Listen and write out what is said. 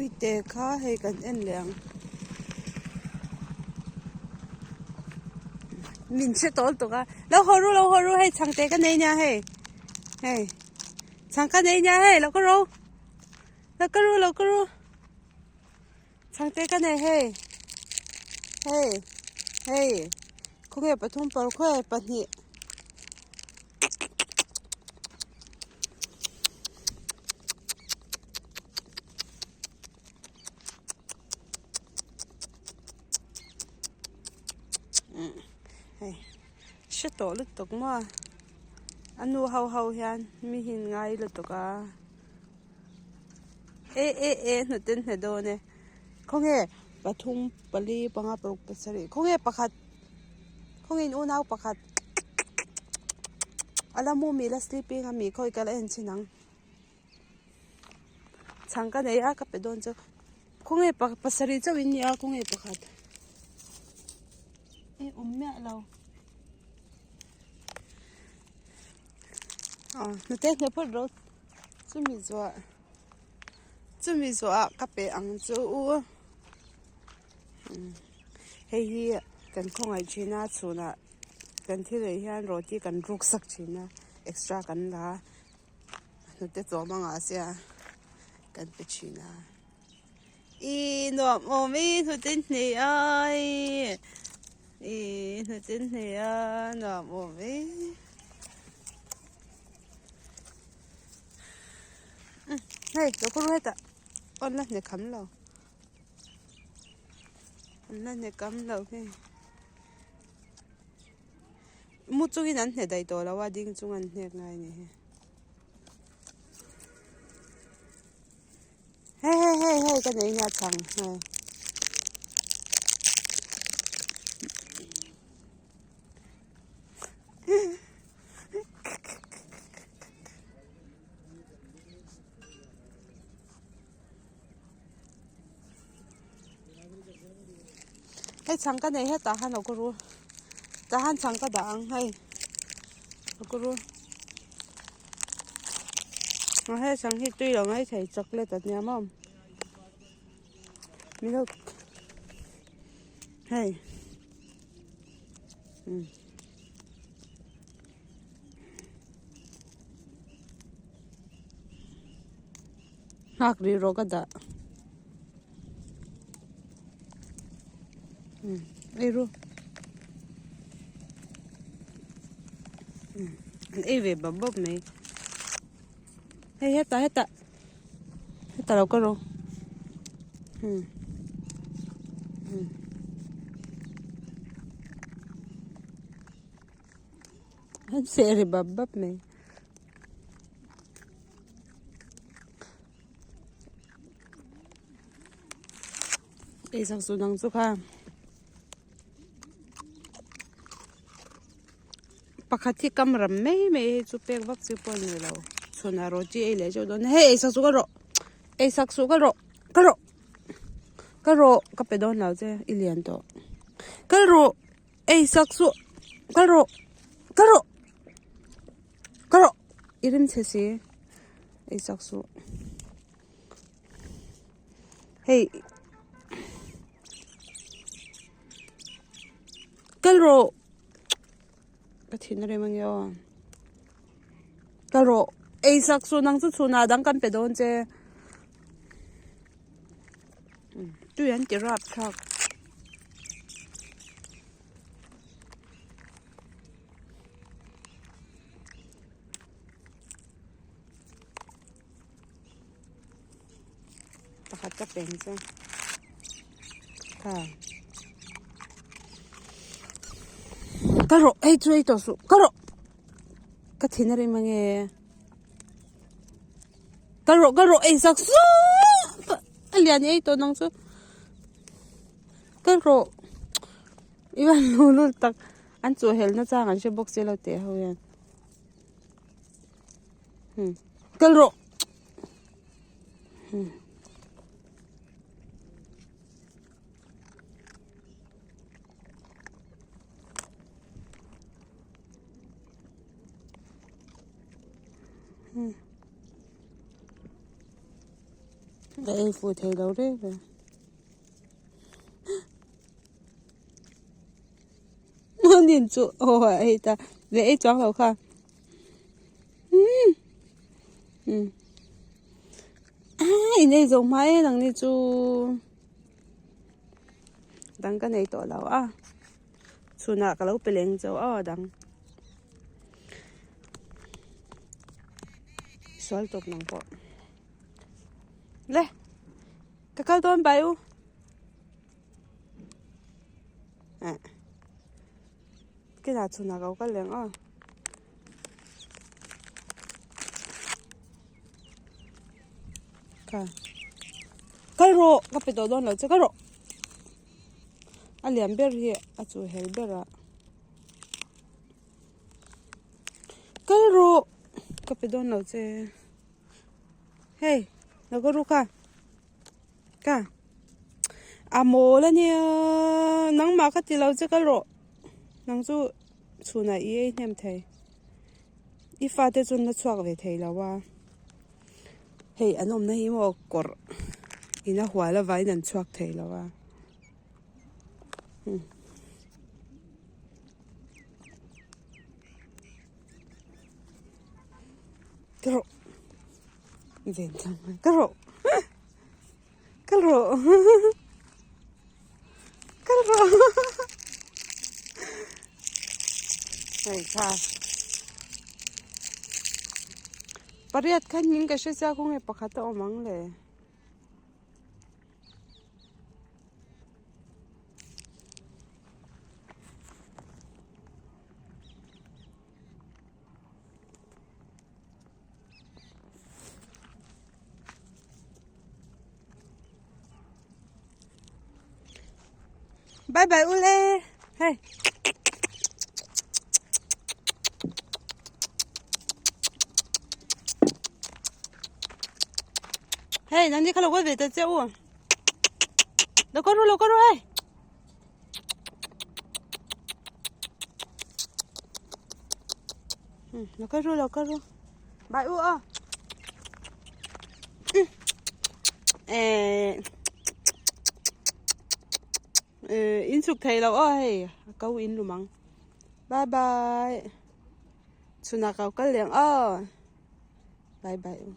Uite kha hei kan en leh ang. Min hre tawh lutuk a. Lo haw ru lo haw ru hei chhangte ka nei nia hei. Hei chhang ka nei nia hei lo ka ro. Lo ka ru lo ka ru. Chhangte ka nei hei. Hei hei khawnge pathum parkhuai pahnih. Hei hre tawh lutuk maw a nu ho ho hian mi hi an ngai lutuk a e e e hnute an hne dawn e khawnge pathum pali panga paruk pasarih khawnge pakhat khawnge in unau pakhat a la mu mi la sleeping a mi khawi ka la en chhin ang. Chhang ka nei a ka pe dawn chu khawnge pasarih chauh in nia khawnge pakhat e awm miah lo aw hnute hne phawt rawh chumi zuah chumi zuah ka pe ang chu u hei hi kan khawngaih thin a chhunah kan thil ei hian roti kan ruk sak thin a extra kan la a. Hnute chawm a ngah sia kan pe thin a ih nuam awm i hnute hne a ih ih hnute hne a nuam awm e hei lo kawr hetah aw la hne kham lo an la hne kam lo hei. Mu chungin an hne daih tawh lo a ding chung an hnek ngai a ni hi. Hei hei hei hei ka nei nia chhang hei. Hei chhang ka nei hetah han aw ka ru tah han chhang ka dah ang hei aw ka ru a hei chhang hi tui lo mai thei chocolate a nia maw milk hei umm. Nghak rih rawh ka dah umm ei ru umm an ei ve bawp bawp mai hei hetah hetah hetah lo ka rawh umm umm. An seh ri bap bap mai. Ei sak chu dang chu kha pakhat hi kam ram mai mai hei chu pek vak chi pawh a ni lo chhunah roti ei leh zeuh dawn hei ei sak chu ka rawh ei sak suh ka rawh ka rawh ka rawh ka pe dawn lo che i lian tawh ka rawh. Ei sak suh kal rawh kal rawh kal rawh i rim chhe si ei sak suh hei kal rawh ka thin a rem ania aw kal rawh ei sak suh nang chu chhunah dang kan pe dawn che tui an ti rap thlak. Pakhat ka peng chu kha ka rawh hei chu ei tawh suh ka rawh ka thin a rim ange ka rawh ka rawh ei sak suh a lian ei tawh nang chu ka rawh i van lu lut tak an chuh helna chang an hre bawk si lo teh ho hian. Kal rawh. Ka ei fuh thei lo reng reng. Nin chu aw a ei ta leh ei chuang lo kha umm a in ei zawh hma em ang ni chu dang ka nei tawh lo a chhunah ka lo pe leng chauh a dang sual tawp nang pawh le ka kal dawn bai u. Eh. Kila chhunah ka lo kal leh ang aw. Ka kal rawh ka pe tawh dawn lo che kal rawh. A lian ber hi a chu hel ber a. Kal rawh ka pe dawn lo che. Hei lo ka ru kha. Ka a mawl ania nangmah ka ti lo che kal rawh nang chu chhunah i ei hnem thei i fate chu an la chhuak ve thei lo a hei an awmna hi maw kawrh in a hual avangin an chhuak thei lo a. Ka rawh. Ven thlang mai. Ka rawh. Ka rawh. Ka rawh. Hei kha. Pariat khan in ka hre sia khawnge pakhat a awm ang le. Bye bye ule. Hey. Hey, nang ni kha lo kal ve ta che u. Lo kal ru, lo kal ru hey. Lo kal ru, lo kal ru. Bye u aw. Eh. Eh, in chuk thei lo aw hei. A ko in lumang. Bye bye. Chhuna kau kal leng aw. Bye bye u.